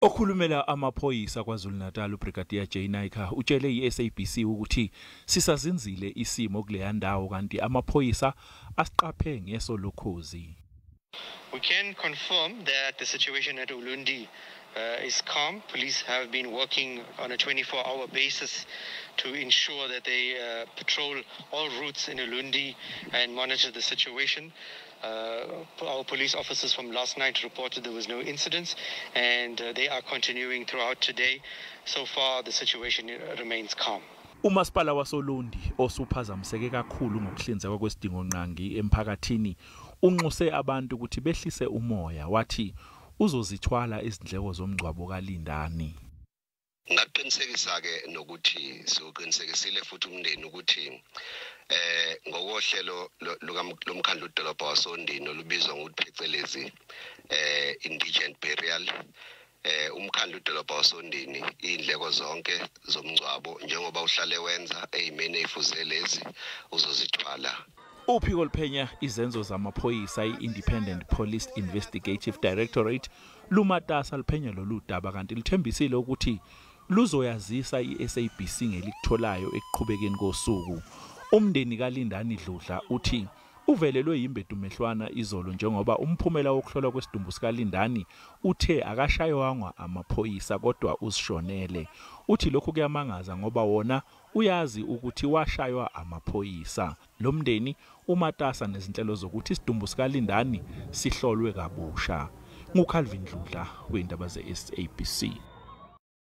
Okhulumela amaphoyisa KwaZulu-Natal uBrigadier Jay Naicker utshele iSABC ukuthi sisazinzile isimo kuleya ndawo kanti amaphoyisa asiqaphe ngeso lokhozi. We can confirm that the situation at Ulundi is calm. Police have been working on a 24-hour basis to ensure that they patrol all routes in Ulundi and monitor the situation. Our police officers from last night reported there was no incidents, and they are continuing throughout today. So far, the situation remains calm. Umasipala wasoLundi osuphazamiseke kakhulu ngokuhlinzekwa kwesidingo-ngqangi emphakathini unxuse abantu ukuthi behlise umoya, wathi uzozithwala izindleko zomngcwabo kaLindani. Ngaqinisekisa ke nokuthi siwuqinisekisile futhi umndeni ukuthi ngokohlelo lomkhandlu wedolobha wasoNdini olubizwa ngokuthi phecelezi indigent burial, umkhandlu wedolobha wasoNdini indleko zonke zomngcwabo njengoba uhlale wenza ezimeni ezifuze lezi uzozithwala. Uphiko oluphenya izenzo zamaphoyisa i-Independent Police Investigative Directorate lumatasa liphenya lolu daba kanti lithembisile ukuthi luzoyazisa i-SABC ngelikutholayo ekuqhubekeni kosuku. Umndeni kaLindani Dludla uthi uvelelwe yimbedumehlwana izolo njengoba umphumela wokuhlolwa kwesidumbu sikaLindani uthe akashaywangwa amaphoyisa kodwa uzishonele. Uthi lokhu kuyamangaza ngoba wona uyazi ukuthi washaywa amaphoyisa. Lo mndeni umatasa nezinhlelo zokuthi isidumbu sikaLindani sihlolwe kabusha. NguCalvin Dludla wendaba ze-SABC.